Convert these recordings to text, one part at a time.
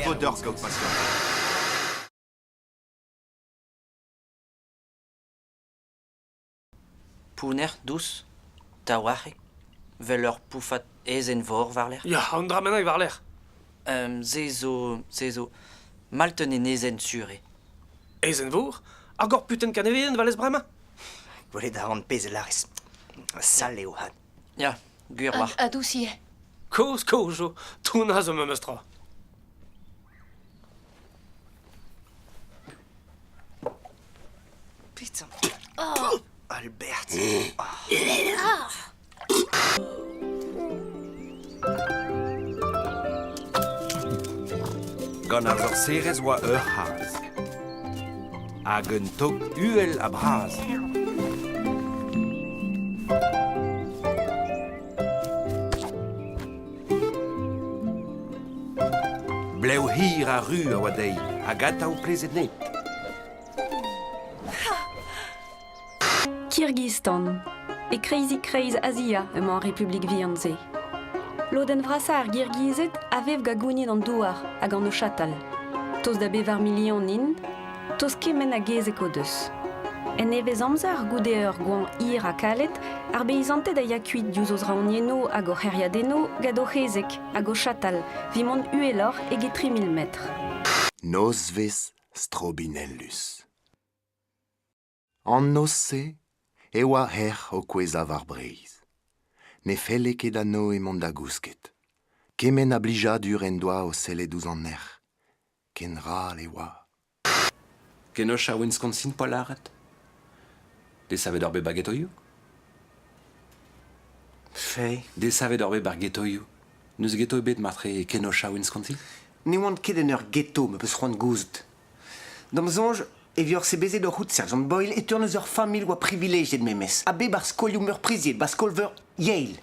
vo deoc'h kaout pasianted. Pounner, dous, taouarc'hek, 'vel ur poufad aezhenn-vor war-lerc'h. Ya, un dra bennak war-lerc'h. Se zo... se zo... Malt un enezenn sur eo. Aezhenn-vor? Ar gorputenn kanevedenn 'valez bremañ? Gwelet a ran pezh a lârez. Sall eo 'vat. Ya, gwir 'oar. Ha dous ivez. Kozh kozh zo, tournañ zo memes tra. Putain. Oh. Albert. Gant ar sorserez oa ur c'hazh. Hag un tog uhel ha bras. Blev hir ha ru a oa dezhi hag atav plezhet net. Kirgizstan. E kreizig-kreiz Azia emañ ar Republik vihan-se. Lodenn vrasañ ar Girgized a vev gant gounid an douar hag an o chatal. Tost da bevar milion int, tost kement a gezeg o deus. En nevezamzer, goude ur goañv hir ha kalet, ar beizanted a ya kuit diouzh o zraoñiennoù hag o c'hêriadennoù gant o c'hezeg hag o chatal evit mont uheloc'h eget 3000 metr. Nozvezh strobinellus. An noz-se e oa erc'h o kouezhañ war Breizh. Ne felle ket da Noe mont da gousket. Kement a blijadur en doa o sellet ouzh an erc'h. Ken ral e oa. Kenosha Wisconsin poa lâret. Desavet oc'h bet 'ba getoioù? Fei. Desavet oc'h bet 'bar getoioù. N'eus geto ebet matre e Kenosha Wisconsin? Ne oan ket en ur ghetto ma peus c'hoant gouzout. D'am soñj e vioc'h sebezet oc'h out Sergeant Boyle e teuan eus ur familh oa privilejiet memes, ha bet 'bar skolioù meur priziet, 'ba skol-veur Yale.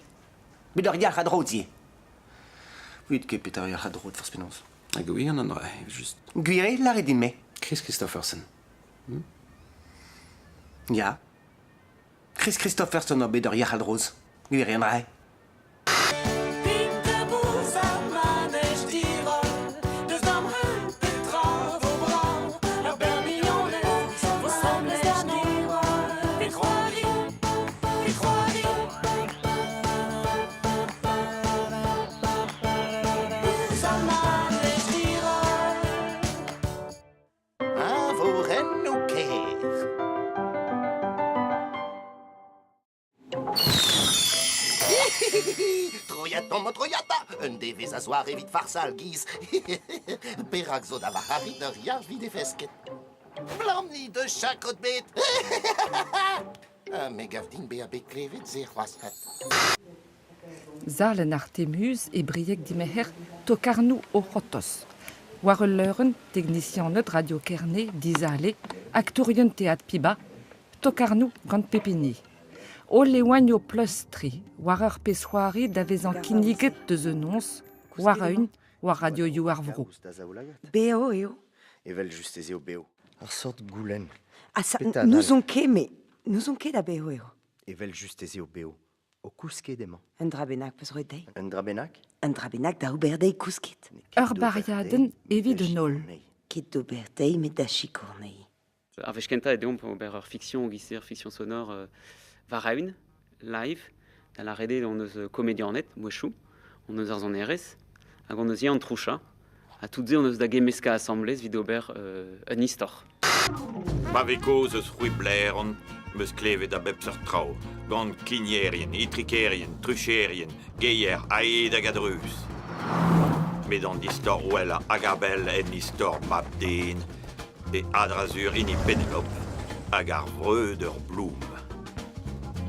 Bet ur yalc'h a-dro ivez. Ouiet ket petra ur yalc'h a-dro, forzh penaos. Hag oui, an dra, just. Gwir eo, lâret din-me. Chris Christopherson. Hmm? Ya. Chris Christopherson eo bet ur yalc'h a-droz. Gwir eo an dra. Eñvorennoù kêr. Troiad-tamm troiata, un devezh a-zoare evit farsal giz. Perak zo da Varc'harid ur yalc'h evit he fesket? Blam-ni deus chakod bet. Me gav din bezañ bet klevet se c'hoazh. Salenn Artemius e Brieg Dimerc'her tokarnoù o c'hortoz. War ul leurenn, teknisianed Radio Kerne, Dizale, aktourien Teatr Piba, tokarnoù gant pep hini. Holl e oant o pleustriñ war ur pezh-c'hoari da vezañ kinniget deus un noz, war-eeun, war radioioù ar vro. Beo eo. Evel-just ez eo bev. Ar sort goulenn. Ah, ça, Petra n'ouzon ket, mais n'ouzon ket ha beo eo. Evel-just ez eo bev. O kousket emañ. Un dra bennak peus roet dezhi? Un dra bennak? Un dra bennak da ober dezhi kousket. Ur bariadenn evit an holl. Ket d'ober dezhi met da sikour anezhi. Ar wech kentañ eo deomp ober ur fiction giz-se, ur fiction sonore war-eeun, live, da lâret eo hon eus komedianed, mouezhioù, hon eus ar sonerezh, hag hon eus ivez an trouchañ. Ha tout-se hon eus da gemmeskañ asambles evit ober un istor. Pa vez kaoz eus c'hwiblaeron 'm eus klevet a bep seurt traoù, gant kignerien, itrikerien, trucherien, geier a-hed hag a-dreuz. Met an istor wellañ hag a-bell en istor mab-den e a-dra-sur hini Penelope hag ar vreudeur Bloom.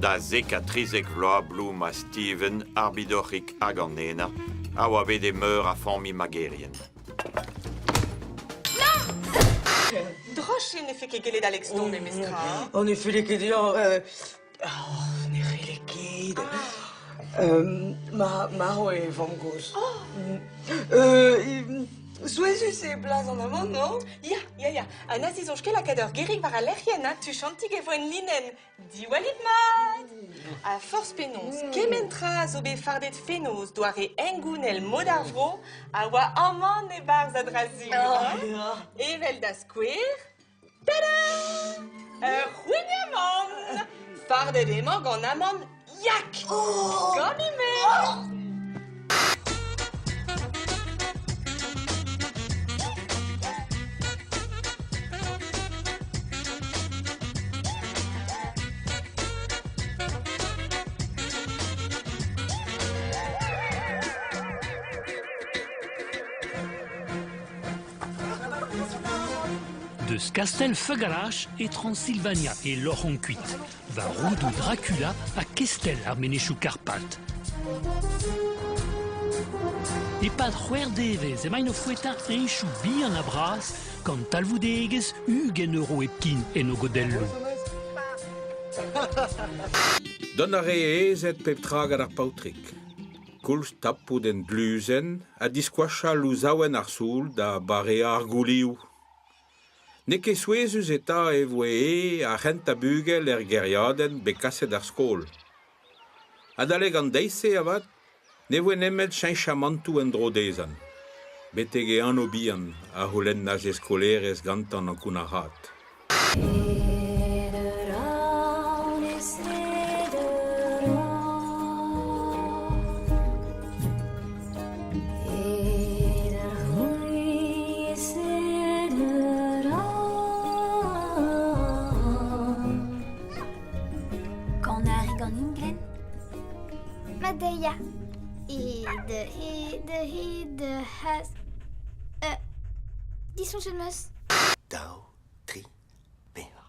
Da zek ha 13 vloaz Bloom ha Steven, ar bidoc'hig hag an henañ, a oa bet e meur a familh magerien. Droch eo ne fe ket gellet Alex dont memestra. hein. On ne felle ket dezhañ euh, oh, ne c'helle ket. Euh, ma marv eo e vamm-gozh. Mm. Euh, Souezhus eo blaz an amann, non? Ya, ya, ya. Ha na zisoñj ket lakaat ur gerig war al lec'hienn, hein, tuchantik e vo en linenn. Diwallit mat! Ha forzh penaos, kement tra a zo bet fardet fenoz doare hengounel mod ar vro a oa amann e-barzh a-dra-sur. Hein? Evel da skouer... Tada! Ur c'houign-amann! Fardet emañ gant amann yak! Ganimp eo! Deus kastell Făgăraș e Transilvania e loc'hont kuit, war roudoù Dracula ha kestell ar menezioù Karpat. E-pad c'hwec'h devezh emaint o foetañ heñchoù bihan ha bras gant talvoudegezh 20 euro hepken en o godelloù. Dont a rae aezet pep tra gant ar paotrig. Koulz tapout en dluzenn ha diskoachañ louzaouenn ar soul da bareañ ar goulioù. N'eo ket souezhus eta e voe eñ ar c'hentañ bugel er gêriadenn bet kaset d'ar skol. Adalek an deiz-se avat ne voe nemet cheñchamantoù en-dro dezhañ, betek e anv-bihan a c'houlennas e skolaerez gantañ ankounac'haat. Madeia. He de he de he de has. Disoñjet 'm eus. Daou, tri, pevar.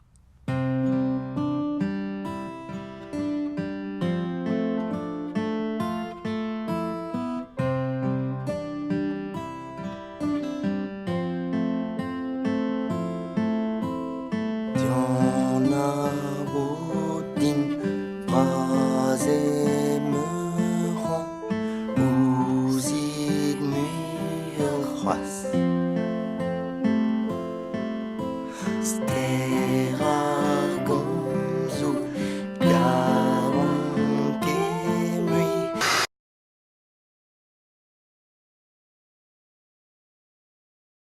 Dianav din bras emañ ouzhit muioc'h c'hoazh.